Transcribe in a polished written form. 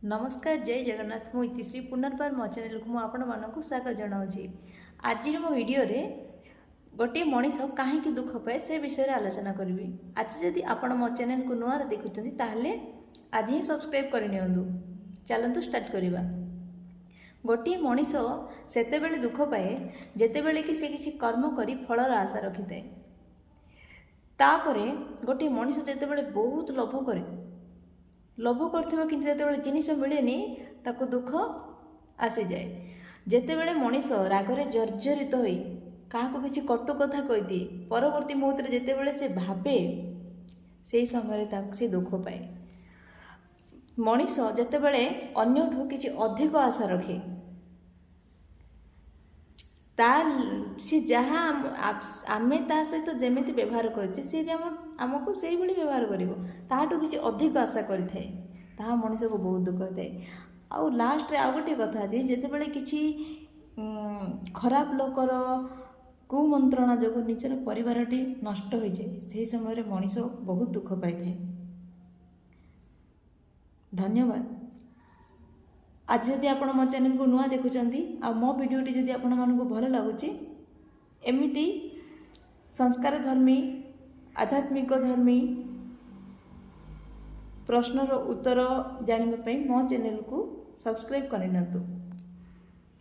ନମସ୍କାର, ଜୟ ଜଗନ୍ନାଥ। ମୁଁ ଇତିଶ୍ରୀ, ପୁନର୍ବାର ମୋ ଚ୍ୟାନେଲକୁ ମୁଁ ଆପଣମାନଙ୍କୁ ସ୍ୱାଗତ ଜଣାଉଛି। ଆଜିର ମୋ ଭିଡ଼ିଓରେ ଗୋଟିଏ ମଣିଷ କାହିଁକି ଦୁଃଖ ପାଏ, ସେ ବିଷୟରେ ଆଲୋଚନା କରିବି। ଆଜି ଯଦି ଆପଣ ମୋ ଚ୍ୟାନେଲକୁ ନୂଆରେ ଦେଖୁଛନ୍ତି, ତାହେଲେ ଆଜି ହିଁ ସବସ୍କ୍ରାଇବ୍ କରିନିଅନ୍ତୁ। ଚାଲନ୍ତୁ ଷ୍ଟାର୍ଟ କରିବା। ଗୋଟିଏ ମଣିଷ ସେତେବେଳେ ଦୁଃଖ ପାଏ, ଯେତେବେଳେ କି ସେ କିଛି କର୍ମ କରି ଫଳର ଆଶା ରଖିଥାଏ। ତାପରେ ଗୋଟିଏ ମଣିଷ ଯେତେବେଳେ ବହୁତ ଲୋଭ କରେ, ଲୋଭ କରିଥିବ, କିନ୍ତୁ ଯେତେବେଳେ ଜିନିଷ ମିଳେନି, ତାକୁ ଦୁଃଖ ଆସିଯାଏ। ଯେତେବେଳେ ମଣିଷ ରାଗରେ ଜର୍ଜରିତ ହୋଇ କାହାକୁ କିଛି କଟୁ କଥା କହିଦିଏ, ପରବର୍ତ୍ତୀ ମୁହୂର୍ତ୍ତରେ ଯେତେବେଳେ ସେ ଭାବେ, ସେହି ସମୟରେ ତାକୁ ସେ ଦୁଃଖ ପାଏ। ମଣିଷ ଯେତେବେଳେ ଅନ୍ୟଠୁ କିଛି ଅଧିକ ଆଶା ରଖେ, ତା ସେ ଯାହା ଆମେ ତା ସହିତ ଯେମିତି ବ୍ୟବହାର କରିଛେ, ସେ ବି ଆମକୁ ସେଇଭଳି ବ୍ୟବହାର କରିବ, ତାହାଠୁ କିଛି ଅଧିକ ଆଶା କରିଥାଏ, ତାହା ମଣିଷକୁ ବହୁତ ଦୁଃଖ ଦିଏ। ଆଉ ଲାଷ୍ଟରେ ଆଉ ଗୋଟିଏ କଥା ଅଛି, ଯେତେବେଳେ କିଛି ଖରାପ ଲୋକର କୁମନ୍ତ୍ରଣା ଯୋଗୁଁ ନିଜର ପରିବାରଟି ନଷ୍ଟ ହୋଇଯାଏ, ସେହି ସମୟରେ ମଣିଷ ବହୁତ ଦୁଃଖ ପାଇଥାଏ। ଧନ୍ୟବାଦ। ଆଜି ଯଦି ଆପଣ ମୋ ଚ୍ୟାନେଲକୁ ନୂଆ ଦେଖୁଛନ୍ତି ଆଉ ମୋ ଭିଡ଼ିଓଟି ଯଦି ଆପଣମାନଙ୍କୁ ଭଲ ଲାଗୁଛି, ଏମିତି ସଂସ୍କାର ଧର୍ମୀ, ଆଧ୍ୟାତ୍ମିକ ଧର୍ମୀ ପ୍ରଶ୍ନର ଉତ୍ତର ଜାଣିବା ପାଇଁ ମୋ ଚ୍ୟାନେଲକୁ ସବସ୍କ୍ରାଇବ୍ କରିନିଅନ୍ତୁ।